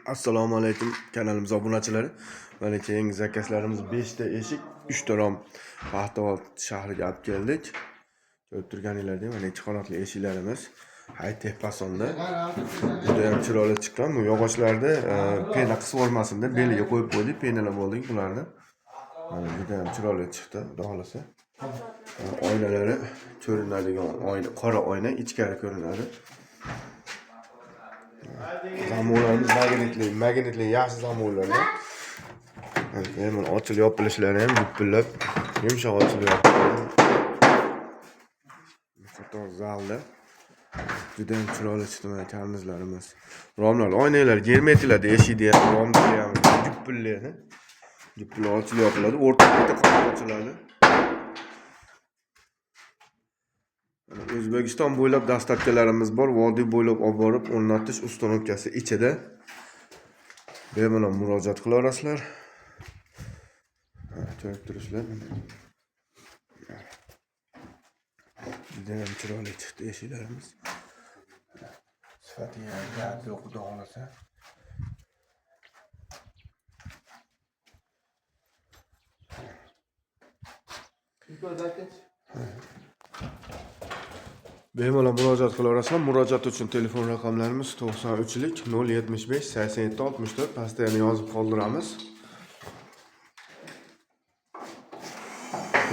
Assalomu alaykum, kanalimiz obunachilari. Mana keyingi zakazlarimiz 5 ta eshik, 3 ta rom Paxtaobod shahriga olib keldik. Ko'rib turganinglardek, mana ikki qanotli eshiklarimiz high-tech fasonda. Juda ham chiroyli chiqqan. Bu yog'ochlarda pena qisib olmasin deb beliga qo'yib qo'ydik, penalab oldik bularni. Mana juda ham chiroyli chiqdi, xudo xohlasa. Oynalari ko'rinadigan oyna, qora oyna ichkari ko'rinadi. Zamonlarimiz magnitli, magnitli yaxshi zamonlardan. Mana ochilib yopilishlari ham gupillab, yumshoq ochilib yopiladi. Qator zalda juda ham chiroyli chiqdi mana karnizlarimiz. Romlar, oynalar germetiklarda eshikda ham, romda ham gupilli. Gupillab ochilib yopiladi, o'rta bitta qanot ochiladi. Mana O'zbekiston bo'ylab dastavkalarimiz bor. Vodiy bo'ylab olib borib o'rnatish ustanovkasi ichida. Bemalol murojaat qila olasizlar. Mana ko'rib turibsizlar. Juda ham chiroyli chiqdi eshiklarimiz. Sifatiga ham gap yo'q, xudo xohlasa. Bemalol murojaat qila olasizlar. Murojaat uchun telefon raqamlarimiz 93 075 87 64, pastda yana yozib qoldiramiz.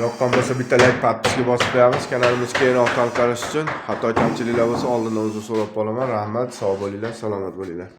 Yoqqan bo'lsa bitta like, podpiska bosib qo'yamiz. Kanalimiz keyinroq tarqalishi uchun xato kamchiliklar bo'lsa oldindan uzr so'rab qolaman. Rahmat, sog' bo'linglar, salomat bo'linglar.